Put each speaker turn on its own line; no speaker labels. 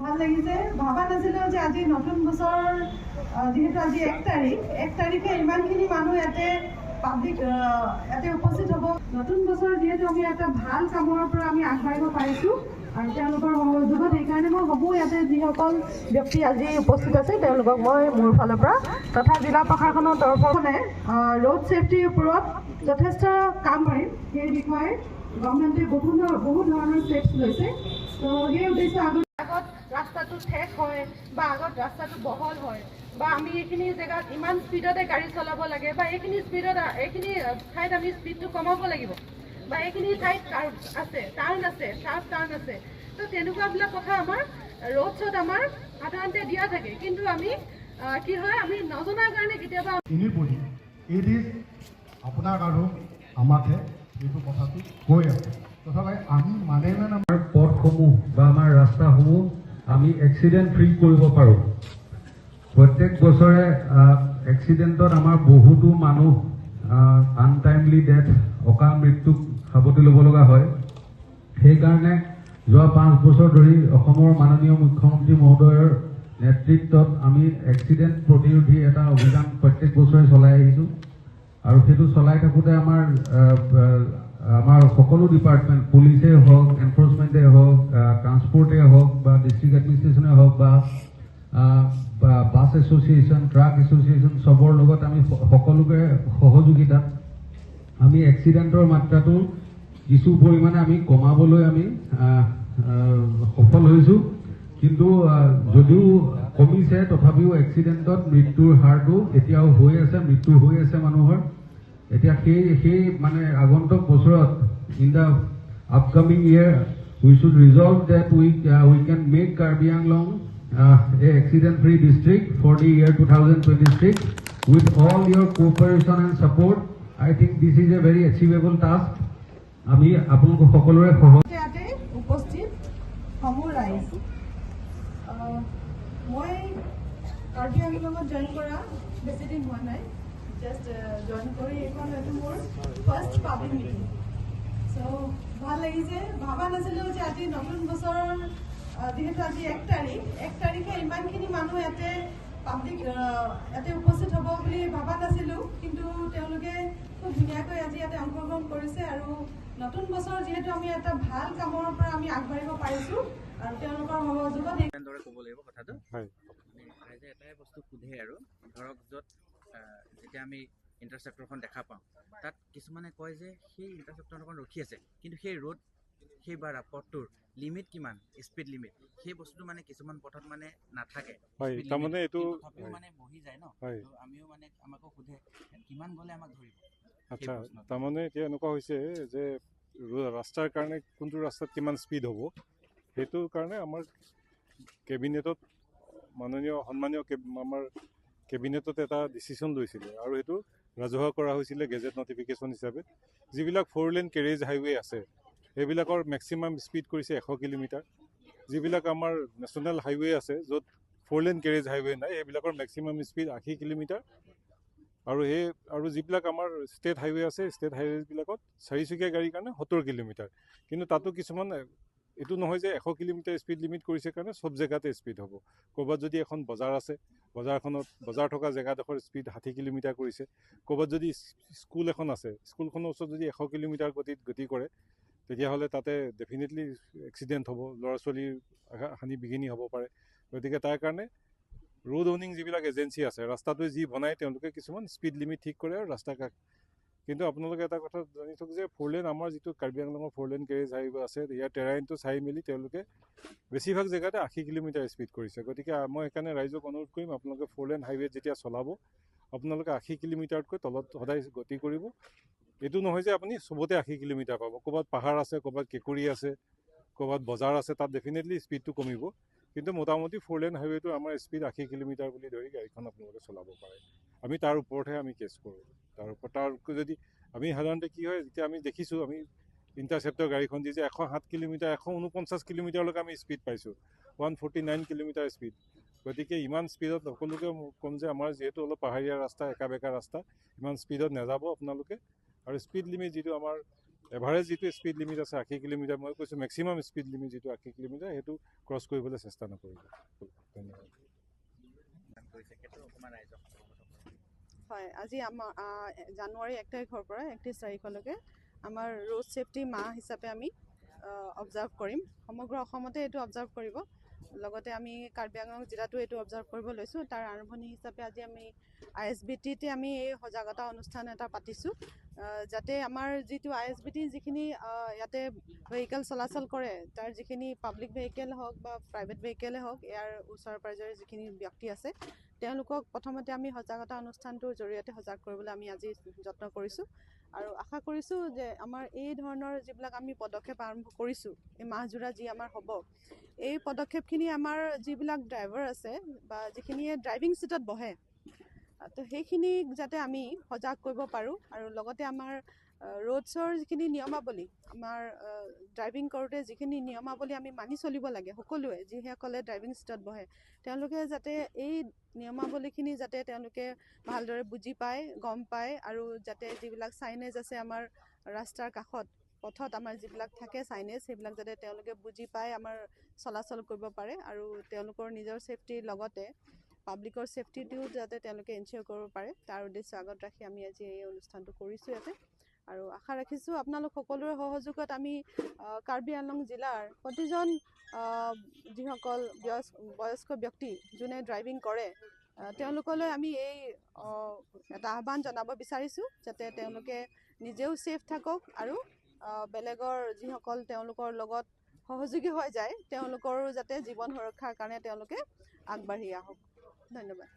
ভাল লাগিছে। ভাবা নাছিলোঁ যে আজি নতুন বছৰ, যিহেতু আজি 1 তাৰিখ, 1 তাৰিখে ইমানখিনি মানুহ ইয়াতে পাব্লিক ইয়াতে উপস্থিত হ'ব। নতুন বছৰ যিহেতু আমি এটা ভাল কামৰ পৰা আমি আগবাঢ়িব পাৰিছোঁ আৰু তেওঁলোকৰ সহযোগত, সেইকাৰণে মই ভাবোঁ ইয়াতে যিসকল ব্যক্তি আজি উপস্থিত আছে, তেওঁলোকক মই মোৰ ফালৰ পৰা তথা জিলা প্ৰশাসনৰ তৰফৰ পৰা ৰোড ছেফটিৰ ওপৰত যথেষ্ট কাম কৰিম। সেই বিষয়ে গভমেণ্টে বহুত ধৰণৰ ষ্টেপছ লৈছে। ত' সেই উদ্দেশ্য আগত ৰাস্তাটো ঠেক হয় বা আগত ৰাস্তাটো বহল হয় বা আমি এইখিনি জেগাত ইমান স্পীডতে গাড়ী চলাব লাগে বা এইখিনি স্পীডত এইখিনি ঠাইত আমি স্পীডটো কমাব লাগিব বা এইখিনি ঠাইত কাৰ্ভ আছে, টাৰ্ণ আছে, শ্বাৰ্প টাৰ্ণ আছে। তো তেনেকুৱাবিলাক কথা আমাৰ ৰোড শ্ব'ত আমাৰ সাধাৰণতে দিয়া থাকে, কিন্তু আমি কি হয়, আমি নজনাৰ কাৰণে কেতিয়াবা
এনিবডি it is আপোনাক আৰু আমাকহে এইটো কথাটো কৈ আছে। তথাপি আমি মানে নে
আমাৰ পথসমূহ বা আমাৰ ৰাস্তাসমূহ আমি এক্সিডেণ্ট ফ্ৰী কৰিব পাৰোঁ। প্ৰত্যেক বছৰে এক্সিডেণ্টত আমাৰ বহুতো মানুহ আনটাইমলি ডেথ, অকাল মৃত্যুক সাৱটি ল'ব লগা হয়। সেইকাৰণে যোৱা 5 বছৰ ধৰি অসমৰ মাননীয় মুখ্যমন্ত্ৰী মহোদয়ৰ নেতৃত্বত আমি এক্সিডেণ্ট প্ৰতিৰোধী এটা অভিযান প্ৰত্যেক বছৰে চলাই আহিছোঁ। আৰু সেইটো চলাই থাকোঁতে আমাৰ সকলো ডিপাৰ্টমেণ্ট, পুলিচেই হওক, এনফৰ্চমেণ্টেই হওক, ট্ৰান্সপৰ্টেই হওক বা ডিষ্ট্ৰিক্ট এডমিনিষ্ট্ৰেশ্যনেই হওক বা বাছ এছ'চিয়েশ্যন, ট্ৰাক এছ'চিয়েশ্যন, চবৰ লগত আমি সকলোকে সহযোগিতাত আমি এক্সিডেণ্টৰ মাত্ৰাটো কিছু পৰিমাণে আমি কমাবলৈ আমি সফল হৈছোঁ। কিন্তু যদিও কমিছে, তথাপিও এক্সিডেণ্টত মৃত্যুৰ হাৰটো এতিয়াও হৈ আছে, মৃত্যু হৈ আছে মানুহৰ। এতিয়া সেই মানে আগন্তুক বছৰত, in the upcoming year, we should resolve that we can make Karbi Anglong a accident free district for the year 2026. With all your cooperation and support, I think this is a very achievable task. আমি আপোনালোক সকলোৰে সহ
ইয়াতে উপস্থিত সমূহ ৰাইজ, মই Karbi আংলঙত join কৰা বেছি দিন হোৱা নাই। জাষ্ট জইন কৰি এইখন হয়তো মোৰ ফাৰ্ষ্ট পাব্লিক মিটিং। চ' ভাল লাগিছে। ভাবা নাছিলোঁ যে আজি নতুন বছৰ, যিহেতু আজি 1 তাৰিখ, 1 তাৰিখে ইমানখিনি মানুহ ইয়াতে পাব্লিক ইয়াতে উপস্থিত হ'ব বুলি ভাবা নাছিলোঁ, কিন্তু তেওঁলোকে খুব ধুনীয়াকৈ আজি ইয়াতে অংশগ্ৰহণ কৰিছে। আৰু নতুন বছৰ যিহেতু আমি এটা ভাল কামৰ পৰা আমি আগবাঢ়িব পাৰিছোঁ আৰু তেওঁলোকৰ সহযোগত
দৰে ক'ব লাগিব কথাটো। মানে ৰাইজে এটাই বস্তু সোধে আৰু ধৰক য'ত যেতিয়া আমি ইণ্টাৰচেপ্টৰখন দেখা পাওঁ, তাত কিছুমানে কয় যে সেই ইণ্টাৰচেপ্টৰখন ৰখি আছে, কিন্তু সেই ৰোড সেই বা পথটোৰ লিমিট কিমান, স্পীড লিমিট, সেই বস্তুটো মানে কিছুমান পথত মানে নাথাকে speed limit।
তাৰমানে এইটো
কিন্তু তথাপিও মানে বহি যায় ন। তো আমিও মানে আমাকো সোধে কিমান গ'লে আমাক ধৰিব, সেই প্ৰশ্নটো।
তাৰমানে এতিয়া এনেকুৱা হৈছে যে ৰাস্তাৰ কাৰণে কোনটো ৰাস্তাত কিমান স্পীড হ'ব, সেইটোৰ কাৰণে আমাৰ কেবিনেটত মাননীয় সন্মানীয় আমাৰ কেবিনেটত এটা ডিচিশ্যন লৈছিলে আৰু সেইটো ৰাজহুৱা কৰা হৈছিলে গেজেট নটিফিকেশ্যন হিচাপে। যিবিলাক ফ'ৰ লেন কেৰেজ হাইৱে আছে, সেইবিলাকৰ মেক্সিমাম স্পীড কৰিছে 100 কিলোমিটাৰ। যিবিলাক আমাৰ নেশ্যনেল হাইৱে আছে, য'ত ফ'ৰ লেন কেৰেজ হাইৱে নাই, সেইবিলাকৰ মেক্সিমাম স্পীড 80 কিলোমিটাৰ। আৰু যিবিলাক আমাৰ ষ্টেট হাইৱে আছে, ষ্টেট হাইৱেবিলাকত চাৰিচকীয়া গাড়ীৰ কাৰণে 70 কিলোমিটাৰ। কিন্তু তাতো কিছুমান এইটো নহয় যে 100 কিলোমিটাৰ স্পীড লিমিট কৰিছে কাৰণে চব জেগাতে স্পীড হ'ব। ক'ৰবাত যদি এখন বজাৰ আছে, বজাৰখনত বজাৰ থকা জেগাডোখৰ স্পীড 60 কিলোমিটাৰ কৰিছে। ক'ৰবাত যদি স্কুল এখন আছে, স্কুলখনৰ ওচৰত যদি 100 কিলোমিটাৰ গতিত গতি কৰে, তেতিয়াহ'লে তাতে ডেফিনেটলি এক্সিডেণ্ট হ'ব, ল'ৰা ছোৱালীৰ হানি বিঘিনি হ'ব পাৰে। গতিকে তাৰ কাৰণে ৰোড অ'নিং যিবিলাক এজেঞ্চি আছে, ৰাস্তাটোৱে যি বনায়, তেওঁলোকে কিছুমান স্পীড লিমিট ঠিক কৰে আৰু ৰাস্তা কাষ। কিন্তু আপোনালোকে এটা কথা জানি থওক যে ফ'ৰ লেন আমাৰ যিটো কাৰ্বি আংলঙৰ ফ'ৰ লেন কেৰেজ হাইৱে আছে, ইয়াৰ টেৰাইনটো চাই মেলি তেওঁলোকে বেছিভাগ জেগাতে 80 কিলোমিটাৰ স্পীড কৰিছে। গতিকে মই সেইকাৰণে ৰাইজক অনুৰোধ কৰিম, আপোনালোকে ফ'ৰ লেন হাইৱেত যেতিয়া চলাব, আপোনালোকে 80 কিলোমিটাৰতকৈ তলত সদায় গতি কৰিব। এইটো নহয় যে আপুনি চবতে 80 কিলোমিটাৰ পাব। ক'ৰবাত পাহাৰ আছে, ক'ৰবাত কেঁকুৰি আছে, ক'ৰবাত বজাৰ আছে, তাত ডেফিনেটলি স্পীডটো কমিব। কিন্তু মোটামুটি ফ'ৰ লেন হাইৱেটো আমাৰ স্পীড 80 কিলোমিটাৰ বুলি ধৰি গাড়ীখন আপোনালোকে চলাব পাৰে। আমি তাৰ ওপৰতহে আমি কেছ কৰোঁ। তাৰ ওপৰত তাৰ যদি আমি সাধাৰণতে কি হয়, যেতিয়া আমি দেখিছোঁ, আমি ইণ্টাৰচেপ্টৰ গাড়ীখন দি যে 107 কিলোমিটাৰ, 149 কিলোমিটাৰলৈকে আমি স্পীড পাইছোঁ, 149 কিলোমিটাৰ স্পীড। গতিকে ইমান স্পীডত সকলোকে ক'ম যে আমাৰ যিহেতু অলপ পাহাৰীয়া ৰাস্তা, একা বেকা ৰাস্তা, ইমান স্পীডত নাযাব আপোনালোকে। আৰু স্পীড লিমিট যিটো আমাৰ এভাৰেজ যিটো স্পীড লিমিট আছে 80 কিলোমিটাৰ, মই কৈছোঁ মেক্সিমাম স্পীড লিমিট যিটো 80 কিলোমিটাৰ, সেইটো ক্ৰছ কৰিবলৈ চেষ্টা নকৰিব। ধন্যবাদ।
কৰিছে, সেইটো অকণমান ৰাইজক অৱগত কৰক।
হয়, আজি আমাৰ জানুৱাৰী 1 তাৰিখৰ পৰা 31 তাৰিখলৈকে আমাৰ ৰোড ছেফটি মাহ হিচাপে আমি অবজাৰ্ভ কৰিম। সমগ্ৰ অসমতে এইটো অবজাৰ্ভ কৰিব, লগতে আমি কাৰ্বি আংলং জিলাতো এইটো অবজাৰ্ভ কৰিব লৈছোঁ। তাৰ আৰম্ভণি হিচাপে আজি আমি আইএছবিটিতে আমি এই সজাগতা অনুষ্ঠান এটা পাতিছোঁ, যাতে আমাৰ যিটো আইএছবিটি যিখিনি ইয়াতে ভেহিকেল চলাচল কৰে, তাৰ যিখিনি পাব্লিক ভেহিকেল হওক বা প্ৰাইভেট ভেহিকেলে হওক, ইয়াৰ ওচৰে পাঁজৰে যিখিনি ব্যক্তি আছে, তেওঁলোকক প্ৰথমতে আমি সজাগতা অনুষ্ঠানটোৰ জৰিয়তে সজাগ কৰিবলৈ আমি আজি যত্ন কৰিছোঁ। আৰু আশা কৰিছোঁ যে আমাৰ এই ধৰণৰ যিবিলাক আমি পদক্ষেপ আৰম্ভ কৰিছোঁ, এই মাহজোৰা যি আমাৰ হ'ব, এই পদক্ষেপখিনি আমাৰ যিবিলাক ড্ৰাইভাৰ আছে বা যিখিনিয়ে ড্ৰাইভিং ছিটত বহে, তো সেইখিনিক যাতে আমি সজাগ কৰিব পাৰোঁ আৰু লগতে আমাৰ ৰোডছৰ যিখিনি নিয়মাৱলী, আমাৰ ড্ৰাইভিং কৰোঁতে যিখিনি নিয়মাৱলী আমি মানি চলিব লাগে, সকলোৱে যিসকলে ড্ৰাইভিং ছিটত বহে, তেওঁলোকে যাতে এই নিয়মাৱলীখিনি যাতে তেওঁলোকে ভালদৰে বুজি পায়, গম পায় আৰু যাতে যিবিলাক চাইনেজ আছে আমাৰ ৰাস্তাৰ কাষত, পথত আমাৰ যিবিলাক থাকে চাইনেজ, সেইবিলাক যাতে তেওঁলোকে বুজি পাই আমাৰ চলাচল কৰিব পাৰে আৰু তেওঁলোকৰ নিজৰ ছেফটিৰ লগতে পাব্লিকৰ ছেফটিটোও যাতে তেওঁলোকে এনচিয়'ৰ কৰিব পাৰে, তাৰ উদ্দেশ্য আগত ৰাখি আমি আজি এই অনুষ্ঠানটো কৰিছোঁ ইয়াতে। আৰু আশা ৰাখিছোঁ আপোনালোক সকলোৰে সহযোগত আমি কাৰ্বি আংলং জিলাৰ প্ৰতিজন যিসকল বয়স্ক ব্যক্তি যোনে ড্ৰাইভিং কৰে, তেওঁলোকলৈ আমি এই এটা আহ্বান জনাব বিচাৰিছোঁ, যাতে তেওঁলোকে নিজেও ছেফ থাকক আৰু বেলেগৰ যিসকল তেওঁলোকৰ লগত সহযোগী হৈ যায়, তেওঁলোকৰো যাতে জীৱন সুৰক্ষাৰ কাৰণে তেওঁলোকে আগবাঢ়ি আহক। ধন্যবাদ।